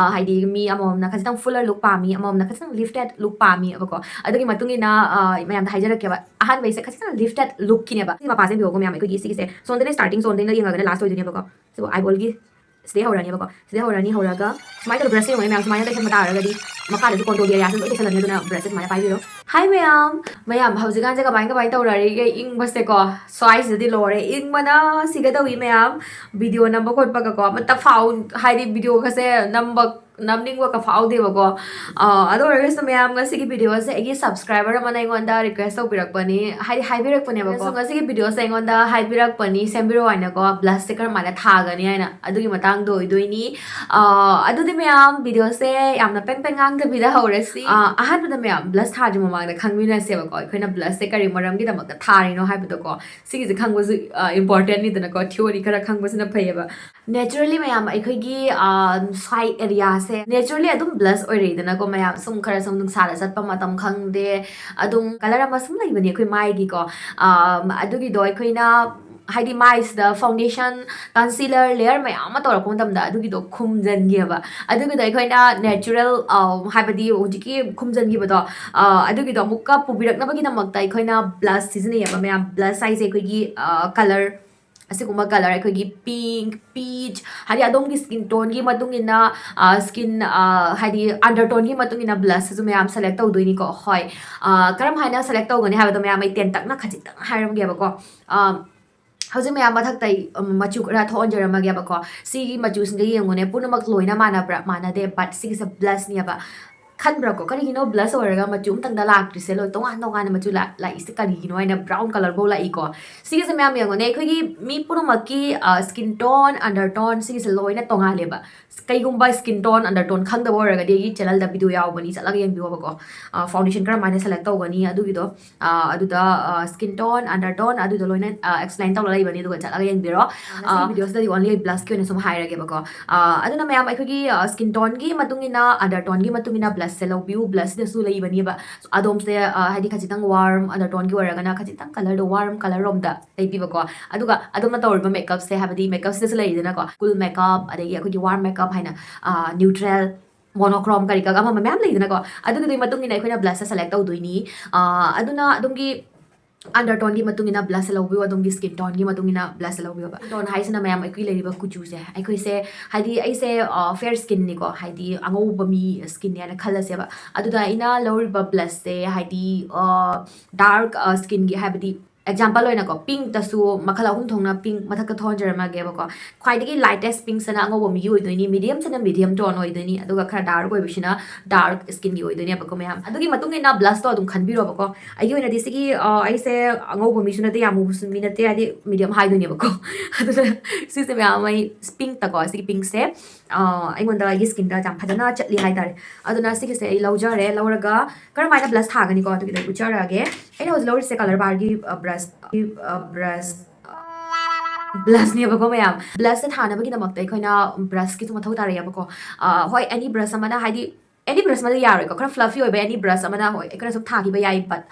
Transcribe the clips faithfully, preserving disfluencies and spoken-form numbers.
ꯑ, ꯍꯥꯏꯗꯤ ꯃꯤ ꯑꯃꯃꯝꯅ ꯈꯖꯤꯛꯇꯪ fuller look ꯄꯥꯝꯃꯤ, ꯑꯃꯃꯝꯅ ꯈꯖꯤꯛꯇꯪ lifted look ꯄꯥꯝꯃꯤ ꯑꯕꯀꯣ꯫ ꯑꯗꯨꯒꯤ ꯃꯇꯨꯡ ꯏꯟꯅ, ꯑ, ꯃꯌꯥꯝꯗ ꯍꯥꯏꯖꯔꯛꯀꯦꯕ꯫ ꯑꯍꯥꯟꯕꯩꯁꯦ ꯈꯖꯤꯛꯇꯪ lifted lookꯀꯤꯅꯦꯕ꯫ ꯁꯤ ꯃꯄꯥꯁꯦ ꯌꯦꯡꯕꯤꯌꯣꯀꯣ ꯃꯌꯥꯝ, ꯑꯩꯈꯣꯏꯒꯤ ꯁꯤꯒꯤꯁꯦ zoneꯗꯩꯅ starting zoneꯗꯩꯅ ꯌꯦꯡꯉꯒꯅ last ꯑꯣꯏꯗꯣꯏꯅꯦꯕꯀꯣ꯫ ꯁꯤꯕꯨ eyeballꯒꯤ ꯁꯤꯗꯩ ꯍꯧꯔꯅꯦꯕꯀꯣ꯫ ꯁꯤꯗꯩ ꯍꯧꯔꯅꯤ, ꯍꯧꯔꯒ ꯁꯨꯃꯥꯏꯅ ꯇꯧꯔ brushꯁꯦ ꯌꯦꯡꯉꯣꯅꯦ ꯃꯌꯥꯝ, ꯁꯨꯃꯥꯏꯅ ꯇꯩꯁꯟꯕ ꯇꯥꯔꯒꯗꯤ ꯃꯈꯥꯗꯁꯨ contour areaꯁꯦ ꯂꯣꯏ ꯇꯩꯁꯜꯂꯅꯤ꯫ ꯑꯗꯨꯅ brushꯁꯦ ꯁꯨꯃꯥꯏꯅ ꯄꯥꯏꯕꯤꯔꯣ꯫ Hi ꯃꯌꯥꯝ, ꯃꯌꯥꯝ ꯍꯧꯖꯤꯛꯀꯥꯟꯁꯦ ꯀꯃꯥꯏ ꯀꯃꯥꯏ ꯇꯧꯅꯔꯤꯒꯦ? ꯏꯪꯕꯁꯦꯀꯣ, ꯁ꯭ꯋꯥꯏꯁꯤꯗꯗꯤ ꯂꯣꯏꯔꯦ, ꯏꯪꯕꯅ ꯁꯤꯒꯗꯧꯏ ꯃꯌꯥꯝ꯫ Video ꯅꯝꯕ ꯈꯣꯠꯄꯒꯀꯣ ꯑꯃꯠꯇ ꯐꯥꯎ-, ꯍꯥꯏꯗꯤ videoꯒꯁꯦ ꯅꯝꯕ, ꯅꯝꯅꯤꯡꯕꯒ ꯐꯥꯎꯗꯦꯕꯀꯣ꯫ ꯑ, ꯑꯗꯨ ꯑꯣꯏꯔꯒꯁꯨ ꯃꯌꯥꯝ, ꯉꯁꯤꯒꯤ videoꯁꯦ ꯑꯩꯒꯤ subscriber ꯑꯃꯅ ꯑꯩꯉꯣꯟꯗ request ꯇꯧꯕꯤꯔꯛꯄꯅꯤ, ꯍꯥꯏꯗꯤ ꯍꯥꯏꯕꯤꯔꯛꯄꯅꯦꯕꯀꯣ꯫ ꯑꯗꯨꯅꯁꯨ ꯉꯁꯤꯒꯤ videoꯁꯦ ꯑꯩꯉꯣꯟꯗ ꯍꯥꯏꯕꯤꯔꯛꯄꯅꯤ, ꯁꯦꯝꯕꯤꯔꯛꯑꯣ ꯍꯥꯏꯅꯀꯣ, blushꯁꯦ ꯀꯔꯝꯍꯥꯏꯅ ꯊꯥꯒꯅꯤ ꯍꯥꯏꯅ꯫ ꯑꯗꯨꯒꯤ ꯃꯇꯥꯡꯗ ꯑꯣꯏꯗꯣꯏꯅꯤ꯫ ꯑ, ꯑꯗꯨꯗꯤ ꯃꯌꯥꯝ, videoꯁꯦ ꯌꯥꯝꯅ ꯄꯦꯟ ꯄꯦꯟ ꯉꯥꯡꯗꯕꯤꯗ ꯍꯧꯔꯁꯤ꯫ ꯑ, ꯑꯍꯥꯟꯕꯗ ꯃꯌꯥꯝ, blush ꯊꯥꯗ꯭ꯔꯤ ꯃꯃꯥꯡꯗ ꯈꯪꯃꯤꯟꯅꯁꯦꯕꯀꯣ, ꯑꯩꯈꯣꯏꯅ blushꯁꯦ ꯀꯔꯤ ꯃꯔꯝꯒꯤꯗꯃꯛꯇ ꯊꯥꯔꯤꯅꯣ ꯍꯥꯏꯕꯗꯣꯀꯣ꯫ ꯁꯤꯒꯤꯁꯦ ꯈꯪꯕꯁꯨ, ꯑ, importantꯅꯤꯗꯅꯀꯣ, theory ꯈꯔ ꯈꯪꯕꯁꯤꯅ ꯐꯩꯌꯦꯕ꯫ Naturally ꯃꯌꯥꯝ, ꯑꯩꯈꯣꯏꯒꯤ, ꯑ, side areaꯁꯦ naturally ꯑꯗꯨꯝ blush ꯑꯣꯏꯔꯛꯏꯗꯅꯀꯣ ꯃꯌꯥꯝ, ꯁꯨꯝ ꯈꯔ ꯁꯨꯝ ꯅꯨꯡꯁꯥꯗ ꯆꯠꯄ ꯃꯇꯝ ꯈꯪꯗꯦ, ꯑꯗꯨꯝ colour ꯑꯃ ꯁꯨꯝ ꯂꯩꯕꯅꯦ ꯑꯩꯈꯣꯏ ꯃꯥꯏꯒꯤꯀꯣ꯫ ꯑ, ꯑꯗꯨꯒꯤꯗꯣ ꯑꯩꯈꯣꯏꯅ ꯍꯥꯏꯗꯤ ꯃꯥꯏꯁꯤꯗ foundation, concealer, layer ꯃꯌꯥꯝ ꯑꯃ ꯇꯧꯔꯛꯄ ꯃꯇꯝꯗ ꯑꯗꯨꯒꯤꯗꯣ ꯈꯨꯝꯖꯟꯒꯤꯑꯕ꯫ ꯑꯗꯨꯒꯤꯗꯣ ꯑꯩꯈꯣꯏꯅ natural, ꯑ, ꯍꯥꯏꯕꯗꯤ ꯍꯧꯖꯤꯛꯀꯤ ꯈꯨꯝꯖꯟꯈꯤꯕꯗꯣ, ꯑ, ꯑꯗꯨꯒꯤꯗꯣ ꯑꯃꯨꯛꯀ ꯄꯨꯕꯤꯔꯛꯅꯕꯒꯤꯗꯃꯛꯇ ꯑꯩꯈꯣꯏꯅ blush ꯁꯤꯖꯤꯟꯅꯩꯌꯦꯕ ꯃꯌꯥꯝ꯫ Blush ꯍꯥꯏꯁꯦ ꯑꯩꯈꯣꯏꯒꯤ, ꯑ, colour, ꯑꯁꯤꯒꯨꯝꯕ colour, ꯑꯩꯈꯣꯏꯒꯤ pink, peach, ꯍꯥꯏꯗꯤ ꯑꯗꯣꯝꯒꯤ skin toneꯒꯤ ꯃꯇꯨꯡ ꯏꯟꯅ, ꯑ, skin, ꯑ, ꯍꯥꯏꯗꯤ undertoneꯒꯤ ꯃꯇꯨꯡ ꯏꯟꯅ blushꯁꯤꯁꯨ ꯃꯌꯥꯝ select ꯇꯧꯗꯣꯏꯅꯤꯀꯣ꯫ ꯍꯣꯏ, ꯑ, ꯀꯔꯝ ꯍꯥꯏꯅ select ꯇꯧꯒꯅꯤ ꯍꯥꯏꯕꯗꯣ ꯃꯌꯥꯝ ꯑꯩ ꯇꯦꯟꯇꯛꯅ ꯈꯖꯤꯛꯇꯪ ꯍꯥꯏꯔꯝꯒꯦꯕꯀꯣ꯫ ꯑ, ꯍꯧꯖꯤꯛ ꯃꯌꯥꯝ ꯃꯊꯛꯇ ꯑꯩ, ꯎꯝ, ꯃꯆꯨ ꯈꯔ ꯊꯣꯛꯍꯟꯖꯔꯝꯃꯒꯦꯕꯀꯣ꯫ ꯁꯤꯒꯤ ꯃꯆꯨꯁꯤꯡꯗ ꯌꯦꯡꯉꯨꯅꯦ, ꯄꯨꯝꯅꯃꯛ ꯂꯣꯏꯅ ꯃꯥꯟꯅꯕ꯭ꯔꯥ? ꯃꯥꯟꯅꯗꯦ, but ꯁꯤꯒꯤꯁꯦ blushꯅꯦꯕ꯫ ꯈꯟꯕ꯭ꯔꯥꯀꯣ? ꯀꯔꯤꯒꯤꯅꯣ blush ꯑꯣꯏꯔꯒ ꯃꯆꯨ ꯑꯃꯇꯪꯗ ꯂꯥꯛꯇ꯭ꯔꯤꯁꯦ? ꯂꯣꯏ ꯇꯣꯉꯥꯟ ꯇꯣꯉꯥꯟꯅ ꯃꯆꯨ ꯂꯥ-, ꯂꯥꯛꯏꯁꯦ ꯀꯔꯤꯒꯤꯅꯣ ꯍꯥꯏꯅ brown colour ꯐꯥꯎ ꯂꯥꯛꯏꯀꯣ꯫ ꯁꯤꯒꯤꯁꯦ ꯃꯌꯥꯝ ꯌꯦꯡꯉꯨꯅꯦ, ꯑꯩꯈꯣꯏꯒꯤ ꯃꯤ ꯄꯨꯝꯅꯃꯛꯀꯤ, ꯑ, skin tone, undertone ꯁꯤꯒꯤꯁꯦ ꯂꯣꯏꯅ ꯇꯣꯉꯥꯜꯂꯦꯕ꯫ ꯀꯩꯒꯨꯝꯕ skin tone, undertone ꯈꯪꯗꯕ ꯑꯣꯏꯔꯒꯗꯤ ꯑꯩꯒꯤ channelꯗ video ꯌꯥꯎꯕꯅꯤ, ꯆꯠꯂꯒ ꯌꯦꯡꯕꯤꯌꯣꯕꯀꯣ꯫ ꯑ, foundation ꯀꯔꯝꯍꯥꯏꯅ select ꯇꯧꯒꯅꯤ ꯑꯗꯨꯒꯤꯗꯣ, ꯑ, ꯑꯗꯨꯗ, ꯑ, skin tone, undertone ꯑꯗꯨꯗꯣ ꯂꯣꯏꯅ, ꯑ, explain ꯇꯧꯔ ꯂꯩꯕꯅꯤ, ꯑꯗꯨꯒ ꯆꯠꯂꯒ ꯌꯦꯡꯕꯤꯔꯣ꯫ ꯉꯁꯤꯒꯤ ꯑ, videoꯁꯤꯗꯗꯤ only blushꯀꯤ ꯑꯣꯏꯅ ꯁꯨꯝ ꯍꯥꯏꯔꯒꯦꯕꯀꯣ꯫ ꯑ, ꯑꯗꯨꯅ ꯃꯌꯥꯝ ꯑꯩꯈꯣꯏꯒꯤ, ꯑ, skin toneꯒꯤ ꯃꯇꯨꯡ ꯏꯟꯅ, undertoneꯒꯤ ꯃꯇꯨꯡ ꯏꯟꯅ blush ꯁꯦ ꯂꯧꯕꯤꯌꯨ꯫ ꯕ꯭ꯂꯁꯁꯤꯗꯁꯨ ꯂꯩꯕꯅꯦꯕ ꯑꯗꯣꯝꯁꯦ, ꯑ, ꯍꯥꯏꯗꯤ ꯈꯖꯤꯛꯇꯪ ꯋꯥꯔꯝ ꯑꯟꯗꯔꯇꯣꯟꯒꯤ ꯑꯣꯏꯔꯒꯅ ꯈꯖꯤꯛꯇꯪ ꯀꯂꯔꯗꯣ ꯋꯥꯔꯝ ꯀꯂꯔ ꯔꯣꯝꯗ ꯂꯩꯕꯤꯕꯀꯣ꯫ ꯑꯗꯨꯒ ꯑꯗꯣꯝꯅ ꯇꯧꯔꯤꯕ ꯃꯦꯀꯞꯁꯦ, ꯍꯥꯏꯕꯗꯤ ꯃꯦꯀꯞꯁꯤꯗꯁꯨ ꯂꯩꯔꯤꯗꯅꯀꯣ, ꯀꯨꯜ ꯃꯦꯀꯞ, ꯑꯗꯒꯤ ꯑꯩꯈꯣꯏꯒꯤ ꯋꯥꯔꯝ ꯃꯦꯀꯞ ꯍꯥꯏꯅ, ꯅ꯭ꯌꯨꯇ꯭ꯔꯦꯜ, ꯃꯣꯅꯣꯀ꯭ꯔꯣꯝ, ꯀꯔꯤ ꯀꯔꯥ ꯑꯃ ꯃꯌꯥꯝ ꯂꯩꯗꯅꯀꯣ꯫ ꯑꯗꯨꯒꯤꯗꯨꯒꯤ ꯃꯇꯨꯡ ꯏꯟꯅ ꯑꯩꯈꯣꯏꯅ ꯕ꯭ꯂꯁꯁꯦ ꯁꯦꯂꯦꯛ ꯇꯧꯗꯣꯏꯅꯤ꯫ ꯑ, ꯑꯗꯨꯅ ꯑꯗꯣꯝꯒꯤ ꯑꯟꯗꯔꯇꯣꯟꯒꯤ ꯃꯇꯨꯡ ꯏꯟꯅ ꯕ꯭ꯂꯁꯁꯦ ꯂꯧꯕꯤꯌꯨ, ꯑꯗꯣꯝꯒꯤ ꯁ꯭ꯀꯤꯟ ꯇꯣꯟꯒꯤ ꯃꯇꯨꯡ ꯏꯟꯅ ꯕ꯭ꯂꯁꯁꯦ ꯂꯧꯕꯤꯌꯣꯕ꯫ ꯁ꯭ꯀꯤꯟ ꯇꯣꯟ ꯍꯥꯏꯁꯤꯅ ꯃꯌꯥꯝ ꯑꯩꯈꯣꯏ ꯂꯩꯔꯤꯕ ꯀꯨꯆꯨꯁꯦ, ꯑꯩꯈꯣꯏꯁꯦ, ꯍꯥꯏꯗꯤ ꯑꯩꯁꯦ, ꯑ, ꯐꯦꯌꯔ ꯁ꯭ꯀꯤꯟꯅꯤꯀꯣ, ꯍꯥꯏꯗꯤ ꯑꯉꯧꯕ ꯃꯤ ꯁ꯭ꯀꯤꯟꯅꯦꯅ ꯈꯜꯂꯁꯦꯕ꯫ ꯑꯗꯨꯗ ꯑꯩꯅ ꯂꯧꯔꯤꯕ ꯕ꯭ꯂꯁꯁꯦ, ꯍꯥꯏꯗꯤ, ꯑ, ꯗꯥꯔꯛ, ꯑ, ꯁ꯭ꯀꯤꯟꯒꯤ, ꯍꯥꯏꯕꯗꯤ ꯑꯦꯛꯖꯥꯝꯄꯜ ꯑꯣꯏꯅꯀꯣ, ꯄꯤꯡꯛꯇꯁꯨ ꯃꯈꯜ ꯑꯍꯨꯝ ꯊꯣꯛꯅ ꯄꯤꯡꯛ ꯃꯊꯛꯇ ꯊꯣꯟꯖꯔꯝꯃꯒꯦꯕꯀꯣ꯫ ꯈ꯭ꯋꯥꯏꯗꯒꯤ ꯂꯥꯏꯇꯦꯁ ꯄꯤꯡꯛꯁꯤꯅ ꯑꯉꯧꯕ ꯃꯤꯒꯤ ꯑꯣꯏꯗꯣꯏꯅꯤ, ꯃꯤꯗꯤꯌꯝꯁꯤꯅ ꯃꯤꯗꯤꯌꯝ ꯇꯣꯟ ꯑꯣꯏꯗꯣꯏꯅꯤ, ꯑꯗꯨꯒ ꯈꯔ ꯗꯥꯔꯛ ꯑꯣꯏꯕꯁꯤꯅ ꯗꯥꯔꯛ ꯁ꯭ꯀꯤꯟꯒꯤ ꯑꯣꯏꯗꯣꯏꯅꯦꯕꯀꯣ ꯃꯌꯥꯝ꯫ ꯑꯗꯨꯒꯤ ꯃꯇꯨꯡ ꯏꯟꯅ ꯕ꯭ꯂꯁꯇꯣ ꯑꯗꯨꯝ ꯈꯟꯕꯤꯔꯣꯕꯀꯣ꯫ ꯑꯩꯒꯤ ꯑꯣꯏꯅꯗꯤ ꯁꯤꯒꯤ, ꯑ, ꯑꯩꯁꯦ ꯑꯉꯧꯕ ꯃꯤꯁꯨ ꯅꯠꯇꯦ, ꯌꯥꯝ ꯃꯨꯕꯁꯨ ꯃꯤ ꯅꯠꯇꯦ, ꯍꯥꯏꯗꯤ ꯃꯤꯗꯤꯌꯝ ꯍꯥꯏꯗꯣꯏꯅꯦꯕꯀꯣ꯫ ꯑꯗꯨꯅ ꯁꯤꯁꯦ ꯃꯌꯥꯝ ꯑꯩ ꯄꯤꯡꯛꯇꯀꯣ, ꯁꯤꯒꯤ ꯄꯤꯡꯛꯁꯦ, ꯑ, ꯑꯩꯉꯣꯟꯗ ꯑꯩꯒꯤ ꯁ꯭ꯀꯤꯟꯗ ꯌꯥꯝ ꯐꯖꯅ ꯆꯠꯂꯤ ꯍꯥꯏꯇꯥꯔꯦ꯫ ꯑꯗꯨꯅ ꯁꯤꯒꯤꯁꯦ ꯑꯩ ꯂꯧꯖꯔꯦ꯫ ꯂꯧꯔꯒ ꯀꯔꯝꯍꯥꯏꯅ ꯕ꯭ꯂꯁ ꯊꯥꯒꯅꯤꯀꯣ, ꯑꯗꯨꯒꯤꯗꯣ ꯑꯩ ꯎꯠꯆꯔꯛꯑꯒꯦ꯫ ꯑꯩꯅ ꯍꯧꯖꯤꯛ ꯂꯧꯔꯤꯁꯦ ꯀꯂꯔ ꯕꯥꯔꯒꯤ, ꯑ, ꯕ꯭ꯔꯁ, ꯑ, ꯕ꯭ꯔꯁ, ꯕ꯭ꯂꯁꯅꯦꯕꯀꯣ ꯃꯌꯥꯝ꯫ ꯕ꯭ꯂꯁꯁꯦ ꯊꯥꯅꯕꯒꯤꯗꯃꯛꯇ ꯑꯩꯈꯣꯏꯅ ꯕ꯭ꯔꯁꯀꯤꯁꯨ ꯃꯊꯧ ꯇꯥꯔꯛꯑꯦꯕꯀꯣ꯫ ꯑ, ꯍꯣꯏ, ꯑꯦꯅꯤ ꯕ꯭ꯔꯁ ꯑꯃꯅ, ꯍꯥꯏꯗꯤ ꯑꯦꯅꯤ ꯕ꯭ꯔꯁ ꯑꯃꯗ ꯌꯥꯔꯣꯏꯀꯣ, ꯈꯔ ꯐ꯭ꯂꯐꯤ ꯑꯣꯏꯕ ꯑꯦꯅꯤ ꯕ꯭ꯔꯁ ꯑꯃꯅ, ꯍꯣꯏ, ꯑꯩꯈꯣꯏꯅ ꯁꯨꯝ ꯊꯥꯈꯤꯕ ꯌꯥꯏ, but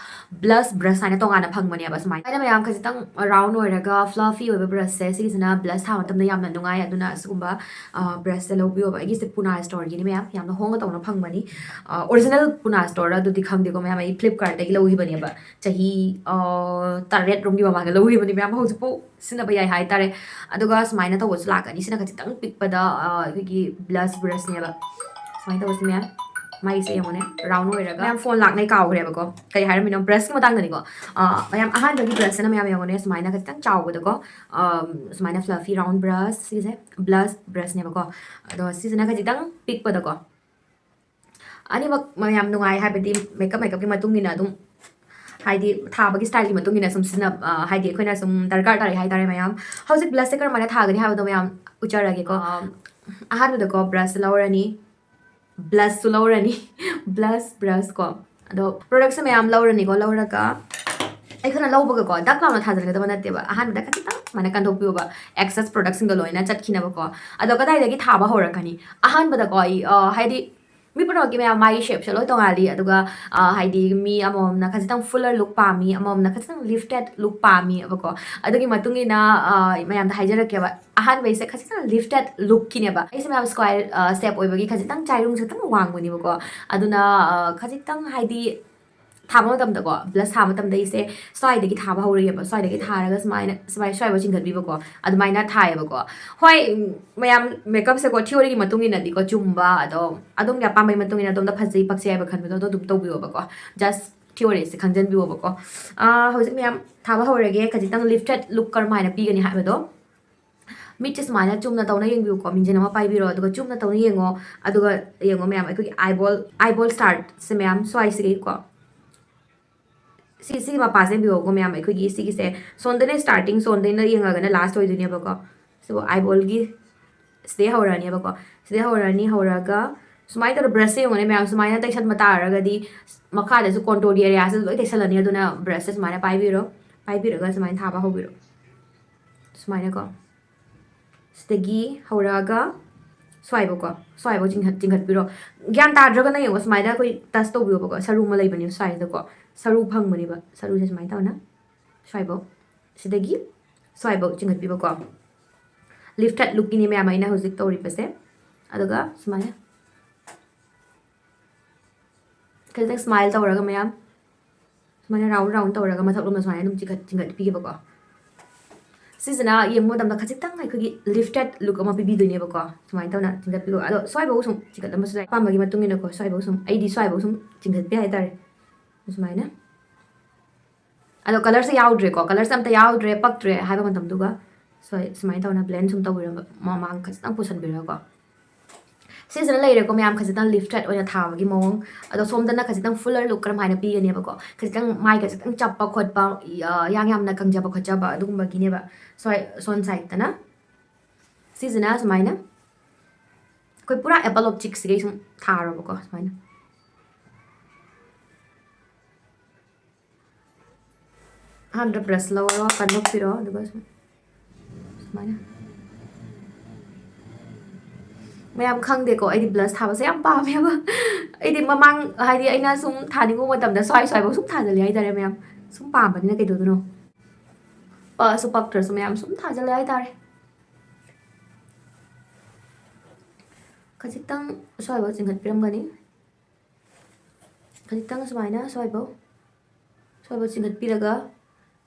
ꯕ꯭ꯂꯁ ꯕ꯭ꯔꯁ ꯍꯥꯏꯅ ꯇꯣꯉꯥꯟꯅ ꯐꯪꯕꯅꯦꯕ꯫ ꯁꯨꯃꯥꯏꯅ ꯑꯩꯅ ꯃꯌꯥꯝ ꯈꯖꯤꯛꯇꯪ ꯔꯥꯎꯟ ꯑꯣꯏꯔꯒ ꯐ꯭ꯂꯐꯤ ꯑꯣꯏꯕ ꯕ꯭ꯔꯁꯁꯦ, ꯁꯤꯒꯤꯁꯤꯅ ꯕ꯭ꯂꯁ ꯊꯥꯕ ꯃꯇꯝꯗ ꯌꯥꯝꯅ ꯅꯨꯡꯉꯥꯏ, ꯑꯗꯨꯅ ꯑꯁꯤꯒꯨꯝꯕ, ꯑ, ꯕ꯭ꯔꯁꯁꯦ ꯂꯧꯕꯤꯌꯣꯕ꯫ ꯑꯩꯒꯤꯁꯦ ꯄꯨꯅꯥ ꯁ꯭ꯇꯣꯔꯒꯤꯅꯤ ꯃꯌꯥꯝ, ꯌꯥꯝꯅ ꯍꯣꯡꯅ ꯇꯧꯅ ꯐꯪꯕꯅꯤ꯫ ꯑ, ꯑꯣꯔꯤꯖꯤꯅꯦꯜ ꯄꯨꯅꯥ ꯁ꯭ꯇꯣꯔꯗ ꯑꯗꯨꯗꯤ ꯈꯪꯗꯦꯀꯣ ꯃꯌꯥꯝ, ꯑꯩ ꯐ꯭ꯂꯤꯞꯀꯥꯔꯠꯇꯒꯤ ꯂꯧꯈꯤꯕꯅꯦꯕ꯫ ꯆꯍꯤ, ꯑ, ꯇꯔꯦꯠ ꯔꯣꯝꯒꯤ ꯃꯃꯥꯡꯗ ꯂꯧꯈꯤꯕꯅꯤ ꯃꯌꯥꯝ, ꯍꯧꯖꯤꯛꯐꯥꯎ ꯁꯤꯖꯤꯟꯅꯕ ꯌꯥꯏ ꯍꯥꯏꯇꯥꯔꯦ꯫ ꯑꯗꯨꯒ ꯁꯨꯃꯥꯏꯅ ꯇꯧꯕꯁꯨ ꯂꯥꯛꯀꯅꯤ꯫ ꯁꯤꯅ ꯈꯖꯤꯛꯇꯪ ꯄꯤꯛꯄꯗ, ꯑ, ꯑꯩꯈꯣꯏꯒꯤ ꯕ꯭ꯂꯁ ꯕ꯭ꯔꯁꯅꯦꯕ꯫ ꯁꯨꯃꯥꯏꯅ ꯇꯧꯕꯁꯤ ꯃꯌꯥꯝ, ꯃꯥꯏꯁꯦ ꯌꯦꯡꯉꯨꯅꯦ, ꯔꯥꯎꯟ ꯑꯣꯏꯔꯒ꯫ ꯃꯌꯥꯝ ꯐꯣꯟ ꯂꯥꯛꯅꯩ ꯀꯥꯎꯈ꯭ꯔꯦꯕꯀꯣ, ꯀꯔꯤ ꯍꯥꯏꯔꯝꯃꯤꯅꯣ, ꯕ꯭ꯔꯁꯀꯤ ꯃꯇꯥꯡꯗꯅꯤꯀꯣ꯫ ꯑ, ꯃꯌꯥꯝ ꯑꯍꯥꯟꯕꯒꯤ ꯕ꯭ꯔꯁꯁꯤꯅ ꯃꯌꯥꯝ ꯌꯦꯡꯉꯨꯅꯦ, ꯁꯨꯃꯥꯏꯅ ꯈꯖꯤꯛꯇꯪ ꯆꯥꯎꯕꯗꯀꯣ, ꯑ, ꯁꯨꯃꯥꯏꯅ ꯐ꯭ꯂꯐꯤ ꯔꯥꯎꯟ ꯕ꯭ꯔꯁ, ꯁꯤꯁꯦ ꯕ꯭ꯂꯁ ꯕ꯭ꯔꯁꯅꯦꯕꯀꯣ꯫ ꯑꯗꯣ ꯁꯤꯁꯤꯅ ꯈꯖꯤꯛꯇꯪ ꯄꯤꯛꯄꯗꯀꯣ꯫ ꯑꯅꯤꯃꯛ ꯃꯌꯥꯝ ꯅꯨꯡꯉꯥꯏ, ꯍꯥꯏꯕꯗꯤ ꯃꯦꯀꯞ, ꯃꯦꯀꯞꯀꯤ ꯃꯇꯨꯡ ꯏꯟꯅ ꯑꯗꯨꯝ, ꯍꯥꯏꯗꯤ ꯊꯥꯕꯒꯤ ꯁ꯭ꯇꯥꯏꯜꯒꯤ ꯃꯇꯨꯡ ꯏꯟꯅ ꯁꯨꯝ ꯁꯤꯖꯤꯟꯅ-, ꯑ, ꯍꯥꯏꯗꯤ ꯑꯩꯈꯣꯏꯅ ꯁꯨꯝ ꯗꯔꯀꯥꯔ ꯇꯥꯔꯛꯑꯦ ꯍꯥꯏꯇꯥꯔꯦ ꯃꯌꯥꯝ꯫ ꯍꯧꯖꯤꯛ ꯕ꯭ꯂꯁꯁꯦ ꯀꯔꯝꯍꯥꯏꯅ ꯊꯥꯒꯅꯤ ꯍꯥꯏꯕꯗꯣ ꯃꯌꯥꯝ ꯎꯠꯆꯔꯒꯦꯀꯣ꯫ ꯑ, ꯑꯍꯥꯟꯕꯗꯀꯣ ꯕ꯭ꯔꯁ ꯂꯧꯔꯅꯤ, ꯕ꯭ꯂꯁꯁꯨ ꯂꯧꯔꯅꯤ, ꯕ꯭ꯂꯁ, ꯕ꯭ꯔꯁ ꯀꯣ꯫ ꯑꯗꯣ ꯄ꯭ꯔꯣꯗꯛꯁꯦ ꯃꯌꯥꯝ ꯂꯧꯔꯅꯤꯀꯣ, ꯂꯧꯔꯒ ꯑꯩꯈꯣꯏꯅ ꯂꯧꯕꯒꯀꯣ ꯗꯛ ꯂꯥꯎꯅ ꯊꯥꯖꯤꯟꯒꯗꯕ ꯅꯠꯇꯦꯕ꯫ ꯑꯍꯥꯟꯕꯗ ꯈꯖꯤꯛꯇꯪ ꯁꯨꯃꯥꯏꯅ ꯀꯟꯊꯣꯛꯄꯤꯌꯣꯕ, ꯑꯦꯛꯁꯦꯁ ꯄ꯭ꯔꯣꯗꯛꯁꯤꯡꯗꯣ ꯂꯣꯏꯅ ꯆꯠꯈꯤꯅꯕꯀꯣ꯫ ꯑꯗꯣ ꯀꯗꯥꯏꯗꯒꯤ ꯊꯥꯕ ꯍꯧꯔꯛꯀꯅꯤ? ꯑꯍꯥꯟꯕꯗꯀꯣ ꯑꯩ, ꯑ, ꯍꯥꯏꯗꯤ ꯃꯤ ꯄꯨꯝꯅꯃꯛꯀꯤ ꯃꯌꯥꯝ ꯃꯥꯒꯤ shapeꯁꯦ ꯂꯣꯏ ꯇꯣꯡꯉꯥꯜꯂꯤ꯫ ꯑꯗꯨꯒ, ꯑ, ꯍꯥꯏꯗꯤ, ꯃꯤ ꯑꯃꯃꯝꯅ ꯈꯖꯤꯛꯇꯪ fuller look ꯄꯥꯝꯃꯤ, ꯑꯃꯃꯝꯅ ꯈꯖꯤꯛꯇꯪ lifted look ꯄꯥꯝꯃꯤ ꯑꯕꯀꯣ꯫ ꯑꯗꯨꯒꯤ ꯃꯇꯨꯡ ꯏꯟꯅ, ꯑ, ꯃꯌꯥꯝꯗ ꯍꯥꯏꯖꯔꯛꯀꯦꯕ꯫ ꯑꯍꯥꯟꯕꯩꯁꯦ ꯈꯖꯤꯛꯇꯪ lifted lookꯀꯤꯅꯦꯕ꯫ ꯑꯩꯁꯦ ꯃꯌꯥꯝ square, ꯑ, shape ꯑꯣꯏꯕꯒꯤ ꯈꯖꯤꯛꯇꯪ ꯆꯥꯏꯔꯨꯡꯁꯦ ꯈꯤꯇꯪ ꯋꯥꯡꯕꯅꯦꯕꯀꯣ꯫ ꯑꯗꯨꯅ, ꯑ, ꯈꯖꯤꯛꯇꯪ, ꯍꯥꯏꯗꯤ, ꯊꯥꯕ ꯃꯇꯝꯗꯀꯣ, blush ꯊꯥꯕ ꯃꯇꯝꯗ ꯑꯩꯁꯦ ꯁ꯭ꯋꯥꯏꯗꯒꯤ ꯊꯥꯕ ꯍꯧꯔꯛꯑꯦꯕ꯫ ꯁ꯭ꯋꯥꯏꯗꯒꯤ ꯊꯥꯔꯒ ꯁꯨꯃꯥꯏꯅ, ꯁꯨꯃꯥꯏ-, ꯁ꯭ꯋꯥꯏꯐꯥꯎ ꯆꯤꯡꯈꯠꯄꯤꯕꯀꯣ꯫ ꯑꯗꯨꯃꯥꯏꯅ ꯊꯥꯏꯌꯦꯕꯀꯣ꯫ ꯍꯣꯏ, ꯎꯝ, ꯃꯌꯥꯝ makeupꯁꯦꯀꯣ, theoryꯒꯤ ꯃꯇꯨꯡ ꯏꯟꯅꯗꯤꯀꯣ, ꯆꯨꯝꯕ, ꯑꯗꯣ ꯑꯗꯣꯝꯒꯤ ꯑꯄꯥꯝꯕꯒꯤ ꯃꯇꯨꯡ ꯏꯟꯅ ꯑꯗꯣꯝꯗ ꯐꯖꯩ, ꯄꯛꯆꯩ ꯍꯥꯏꯕ ꯈꯟꯕꯗꯣ ꯑꯗꯨꯝ ꯇꯧꯕꯤꯌꯣꯕꯀꯣ꯫ Just theoryꯁꯦ ꯈꯪꯖꯟꯕꯤꯌꯣꯕꯀꯣ꯫ ꯑꯥ, ꯍꯧꯖꯤꯛ ꯃꯌꯥꯝ ꯊꯥꯕ ꯍꯧꯔꯒꯦ꯫ ꯈꯖꯤꯛꯇꯪ lifted look ꯀꯔꯝꯍꯥꯏꯅ ꯄꯤꯒꯅꯤ ꯍꯥꯏꯕꯗꯣ꯫ ꯃꯤꯠꯁꯦ ꯁꯨꯃꯥꯏꯅ ꯆꯨꯝꯅ ꯇꯧꯅ ꯌꯦꯡꯕꯤꯌꯨꯀꯣ, ꯃꯤꯡꯖꯦꯜ ꯑꯃ ꯄꯥꯏꯕꯤꯔꯣ, ꯑꯗꯨꯒ ꯆꯨꯝꯅ ꯇꯧꯅ ꯌꯦꯡꯉꯣ꯫ ꯑꯗꯨꯒ ꯌꯦꯡꯉꯣ ꯃꯌꯥꯝ, ꯑꯩꯈꯣꯏꯒꯤ eyeball, eyeball startꯁꯦ ꯃꯌꯥꯝ ꯁ꯭ꯋꯥꯏꯁꯤꯒꯤꯀꯣ, ꯁꯤ, ꯁꯤꯒꯤ ꯃꯄꯥꯁꯦ ꯌꯦꯡꯕꯤꯌꯣꯀꯣ ꯃꯌꯥꯝ, ꯑꯩꯈꯣꯏꯒꯤ ꯁꯤꯒꯤꯁꯦ ꯁꯣꯝꯗꯅ starting, ꯁꯣꯝꯗꯩꯅ ꯌꯦꯡꯉꯒꯅ last ꯑꯣꯏꯗꯣꯏꯅꯦꯕꯀꯣ꯫ ꯁꯤꯕꯨ eyeballꯒꯤ ꯁꯤꯗꯩ ꯍꯧꯔꯛꯑꯅꯦꯕꯀꯣ꯫ ꯁꯤꯗꯩ ꯍꯧꯔꯛꯑꯅꯤ, ꯍꯧꯔꯛꯑꯒ ꯁꯨꯃꯥꯏꯅ ꯇꯧꯔ brushꯁꯦ ꯌꯦꯡꯉꯨꯅꯦ ꯃꯌꯥꯝ, ꯁꯨꯃꯥꯏꯅ ꯇꯩꯁꯟꯕ ꯇꯥꯔꯒꯗꯤ ꯃꯈꯥꯗꯁꯨ contour areaꯁꯦ ꯂꯣꯏ ꯇꯩꯁꯜꯂꯅꯤ꯫ ꯑꯗꯨꯅ brushꯁꯦ ꯁꯨꯃꯥꯏꯅ ꯄꯥꯏꯕꯤꯔꯣ, ꯄꯥꯏꯕꯤꯔꯒ ꯁꯨꯃꯥꯏꯅ ꯊꯥꯕ ꯍꯧꯕꯤꯔꯣ꯫ ꯁꯨꯃꯥꯏꯅꯀꯣ, ꯁꯤꯗꯒꯤ ꯍꯧꯔꯛꯑꯒ ꯁ꯭ꯋꯥꯏꯐꯥꯎꯀꯣ, ꯁ꯭ꯋꯥꯏꯐꯥꯎ ꯆꯤꯡꯈꯠ-, ꯆꯤꯡꯈꯠꯄꯤꯔꯣ꯫ ꯒ꯭ꯌꯥꯟ ꯇꯥꯗ꯭ꯔꯒꯅ ꯌꯦꯡꯉꯣ, ꯁꯨꯃꯥꯏꯅ ꯑꯩꯈꯣꯏ touch ꯇꯧꯕꯤꯌꯣꯕꯀꯣ꯫ ꯁꯔꯨ ꯑꯃ ꯂꯩꯕꯅꯦꯕ ꯁ꯭ꯋꯥꯏꯁꯤꯗꯀꯣ, ꯁꯔꯨ ꯐꯪꯕꯅꯦꯕ, ꯁꯔꯨꯁꯦ ꯁꯨꯃꯥꯏꯅ ꯇꯧꯅ ꯁ꯭ꯋꯥꯏꯐꯥꯎ, ꯁꯤꯗꯒꯤ ꯁ꯭ꯋꯥꯏꯐꯥꯎ ꯆꯤꯡꯈꯠꯄꯤꯕꯀꯣ꯫ Lifted lookꯀꯤꯅꯤ ꯃꯌꯥꯝ ꯑꯩꯅ ꯍꯧꯖꯤꯛ ꯇꯧꯔꯤꯕꯁꯦ꯫ ꯑꯗꯨꯒ ꯁꯨꯃꯥꯏꯅ ꯈꯖꯤꯛꯇꯪ smile ꯇꯧꯔꯒ ꯃꯌꯥꯝ ꯁꯨꯃꯥꯏꯅ round round ꯇꯧꯔꯒ ꯃꯊꯛꯂꯣꯝꯗ ꯁꯨꯃꯥꯏꯅ ꯑꯗꯨꯝ ꯆꯤꯡꯈꯠ-, ꯆꯤꯡꯈꯠꯄꯤꯒꯦꯕꯀꯣ꯫ ꯁꯤꯁꯤꯅ ꯌꯦꯡꯕ ꯃꯇꯝꯗ ꯈꯖꯤꯛꯇꯪ ꯑꯩꯈꯣꯏꯒꯤ lifted look ꯑꯃ ꯄꯤꯕꯤꯗꯣꯏꯅꯦꯕꯀꯣ꯫ ꯁꯨꯃꯥꯏꯅ ꯇꯧꯅ ꯆꯤꯡꯈꯠꯄꯤꯌꯣ꯫ ꯑꯗꯣ ꯁ꯭ꯋꯥꯏꯐꯥꯎ ꯁꯨꯝ ꯆꯤꯡꯈꯠꯂꯝꯕꯁꯨ ꯌꯥꯏ, ꯑꯄꯥꯝꯕꯒꯤ ꯃꯇꯨꯡ ꯏꯟꯅꯀꯣ꯫ ꯁ꯭ꯋꯥꯏꯐꯥꯎ ꯁꯨꯝ, ꯑꯩꯗꯤ ꯁ꯭ꯋꯥꯏꯐꯥꯎ ꯁꯨꯝ ꯆꯤꯡꯈꯠꯄ ꯌꯥꯏ ꯍꯥꯏꯇꯥꯔꯦ꯫ ꯁꯨꯃꯥꯏꯅ꯫ ꯑꯗꯣ colourꯁꯦ ꯌꯥꯎꯗ꯭ꯔꯦꯀꯣ, colourꯁꯦ ꯑꯝꯇ ꯌꯥꯎꯗ꯭ꯔꯦ, ꯄꯛꯇ꯭ꯔꯦ ꯍꯥꯏꯕ ꯃꯇꯝꯗꯨꯒ ꯁ꯭ꯋꯥꯏ ꯁꯨꯃꯥꯏꯅ ꯇꯧꯅ blend ꯁꯨꯝ ꯇꯧꯕꯤꯔꯒ ꯃꯃꯥꯡ ꯈꯖꯤꯛꯇꯪ ꯄꯨꯁꯟꯕꯤꯔꯒꯀꯣ꯫ ꯁꯤꯁꯤꯅ ꯂꯩꯔꯦꯀꯣ ꯃꯌꯥꯝ, ꯈꯖꯤꯛꯇꯪ lifted ꯑꯣꯏꯅ ꯊꯥꯕꯒꯤ ꯃꯑꯣꯡ꯫ ꯑꯗꯣ ꯁꯣꯝꯗꯅ ꯈꯖꯤꯛꯇꯪ fuller look ꯀꯔꯝꯍꯥꯏꯅ ꯄꯤꯒꯅꯦꯕꯀꯣ, ꯈꯖꯤꯛꯇꯪ ꯃꯥꯏ ꯈꯖꯤꯛꯇꯪ ꯆꯞꯄ ꯈꯣꯠꯄ, ꯌꯥ-, ꯌꯥꯡ ꯌꯥꯝꯅ ꯀꯪꯖꯕ ꯈꯣꯠꯆꯕ ꯑꯗꯨꯒꯨꯝꯕꯒꯤꯅꯦꯕ꯫ ꯁ꯭ꯋꯥꯏ ꯁꯣꯝ sideꯇꯅ ꯁꯤꯁꯤꯅ ꯁꯨꯃꯥꯏꯅ ꯑꯩꯈꯣꯏ ꯄꯨꯔꯥ apple of cheekꯁꯤꯒꯩ ꯁꯨꯝ ꯊꯥꯔꯣꯕꯀꯣ, ꯁꯨꯃꯥꯏꯅ꯫ ꯑꯍꯥꯟꯕꯗ brush ꯂꯧꯔꯣ, ꯀꯟꯗꯣꯛꯄꯤꯔꯣ, ꯑꯗꯨꯒ ꯁꯨꯝ ꯁꯨꯃꯥꯏꯅ꯫ ꯃꯌꯥꯝ ꯈꯪꯗꯦꯀꯣ, ꯑꯩꯗꯤ ꯕ꯭ꯂꯁ ꯊꯥꯕꯁꯦ ꯌꯥꯝ ꯄꯥꯝꯃꯦꯕ꯫ ꯑꯩꯗꯤ ꯃꯃꯥꯡ, ꯍꯥꯏꯗꯤ ꯑꯩꯅ ꯁꯨꯝ ꯊꯥꯅꯤꯡꯕ ꯃꯇꯝꯗ ꯁ꯭ꯋꯥꯏ ꯁ꯭ꯋꯥꯏꯐꯥꯎ ꯁꯨꯝ ꯊꯥꯖꯜꯂꯦ ꯍꯥꯏꯇꯥꯔꯦ ꯃꯌꯥꯝ꯫ ꯁꯨꯝ ꯄꯥꯝꯕꯅꯤꯅ ꯀꯩꯗꯧꯗꯣꯏꯅꯣ? ꯄꯛꯑꯁꯨ ꯄꯛꯇ꯭ꯔꯁꯨ ꯃꯌꯥꯝ ꯁꯨꯝ ꯊꯥꯖꯜꯂꯦ ꯍꯥꯏꯇꯥꯔꯦ꯫ ꯈꯖꯤꯛꯇꯪ ꯁ꯭ꯋꯥꯏꯐꯥꯎ ꯆꯤꯡꯈꯠꯄꯤꯔꯝꯒꯅꯤ꯫ ꯈꯖꯤꯛꯇꯪ ꯁꯨꯃꯥꯏꯅ ꯁ꯭ꯋꯥꯏꯐꯥꯎ, ꯁ꯭ꯋꯥꯏꯐꯥꯎ ꯆꯤꯡꯈꯠꯄꯤꯔꯒ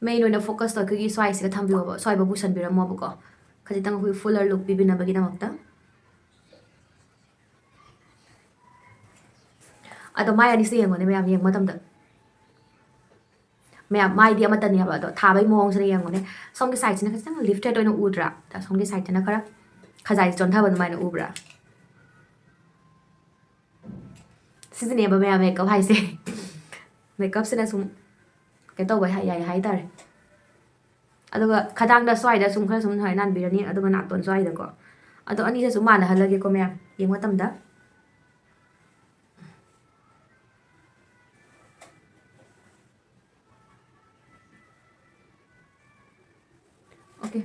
main ꯑꯣꯏꯅ focus ꯇꯣ ꯑꯩꯈꯣꯏꯒꯤ ꯁ꯭ꯋꯥꯏꯁꯤꯒ ꯊꯝꯕꯤꯌꯣꯕ, ꯁ꯭ꯋꯥꯏꯐꯥꯎ ꯄꯨꯁꯟꯕꯤꯔꯝꯃꯣꯕꯀꯣ꯫ ꯈꯖꯤꯛꯇꯪ ꯑꯩꯈꯣꯏ fuller look ꯄꯤꯕꯤꯅꯕꯒꯤꯗꯃꯛꯇ꯫ ꯑꯗꯣ ꯃꯥꯏ ꯑꯅꯤꯁꯦ ꯌꯦꯡꯉꯣꯅꯦ ꯃꯌꯥꯝ, ꯌꯦꯡꯕ ꯃꯇꯝꯗ꯫ ꯃꯌꯥꯝ, ꯃꯥꯏꯗꯤ ꯑꯃꯠꯇꯅꯦꯕ, ꯑꯗꯣ ꯊꯥꯕꯩ ꯃꯑꯣꯡꯁꯤꯅ ꯌꯦꯡꯉꯨꯅꯦ꯫ ꯁꯣꯝꯒꯤ side ꯁꯤꯅ ꯈꯤꯇꯪ lifted ꯑꯣꯏꯅ ꯎꯗ꯭ꯔꯥ? ꯁꯣꯝꯒꯤ side ꯁꯤꯅ ꯈꯔ ꯈꯖꯥꯏꯁꯦ ꯆꯣꯟꯊꯕ ꯑꯗꯨꯃꯥꯏꯅ ꯎꯕ꯭ꯔꯥ? ꯁꯤꯁꯤꯅꯦꯕ ꯃꯌꯥꯝ makeup ꯍꯥꯏꯁꯦ꯫ Makeup ꯁꯤꯅ ꯁꯨꯝ ꯀꯩꯅꯣ ꯇꯧꯕ ꯍꯥꯏ-, ꯌꯥꯏ ꯍꯥꯏꯇꯥꯔꯦ꯫ ꯑꯗꯨꯒ ꯈꯗꯥꯡꯗ ꯁ꯭ꯋꯥꯏꯗ ꯁꯨꯝ ꯈꯔ ꯁꯨꯝ ꯁꯨꯃꯥꯏꯅ ꯅꯥꯟꯕꯤꯔꯅꯤ, ꯑꯗꯨꯒ ꯅꯥꯇꯣꯟ ꯁ꯭ꯋꯥꯏꯗꯀꯣ꯫ ꯑꯗꯣ ꯑꯅꯤꯁꯦ ꯁꯨꯝ ꯃꯥꯟꯅꯍꯜꯂꯒꯦꯀꯣ ꯃꯌꯥꯝ, ꯌꯦꯡꯕ ꯃꯇꯝꯗ꯫ Okay꯫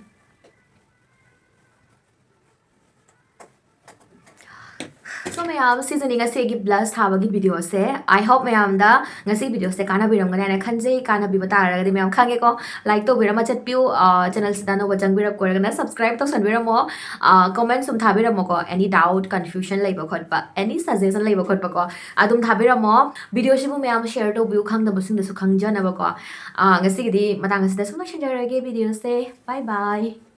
So ꯃꯌꯥꯝ, ꯁꯤꯁꯤꯅꯤ ꯉꯁꯤꯒꯤ blush ꯊꯥꯕꯒꯤ video ꯁꯦ꯫ I hope ꯃꯌꯥꯝꯗ ꯉꯁꯤ video ꯁꯦ ꯀꯥꯟꯅꯕꯤꯔꯝꯒꯅꯤ ꯍꯥꯏꯅ ꯈꯟꯖꯩ꯫ ꯀꯥꯟꯅꯕꯤꯕ ꯇꯥꯔꯒꯗꯤ ꯃꯌꯥꯝ ꯈꯪꯉꯦꯀꯣ, like ꯇꯧꯕꯤꯔꯝꯃ ꯆꯠꯄꯤꯌꯨ꯫ ꯑ, channel ꯁꯤꯗ ꯑꯅꯧꯕ ꯆꯪꯕꯤꯔꯛꯄ ꯑꯣꯏꯔꯒꯅ subscribe ꯇꯧꯁꯟꯕꯤꯔꯝꯃꯣ꯫ ꯑ, comment ꯁꯨꯝ ꯊꯥꯕꯤꯔꯝꯃꯣꯀꯣ, any doubt, confusion ꯂꯩꯕ ꯈꯣꯠꯄ, any suggestion ꯂꯩꯕ ꯈꯣꯠꯄꯀꯣ, ꯑꯗꯨꯝ ꯊꯥꯕꯤꯔꯝꯃꯣ꯫ Video ꯁꯤꯕꯨ ꯃꯌꯥꯝ share ꯇꯧꯕꯤꯌꯨ, ꯈꯪꯗꯕꯁꯤꯡꯗꯁꯨ ꯈꯪꯖꯅꯕꯀꯣ꯫ ꯑ, ꯉꯁꯤꯒꯤꯗꯤ ꯃꯇꯥꯡ ꯑꯁꯤꯗ ꯁꯨꯝ ꯂꯣꯏꯁꯤꯟꯖꯔꯒꯦ video ꯁꯦ꯫ Bye bye꯫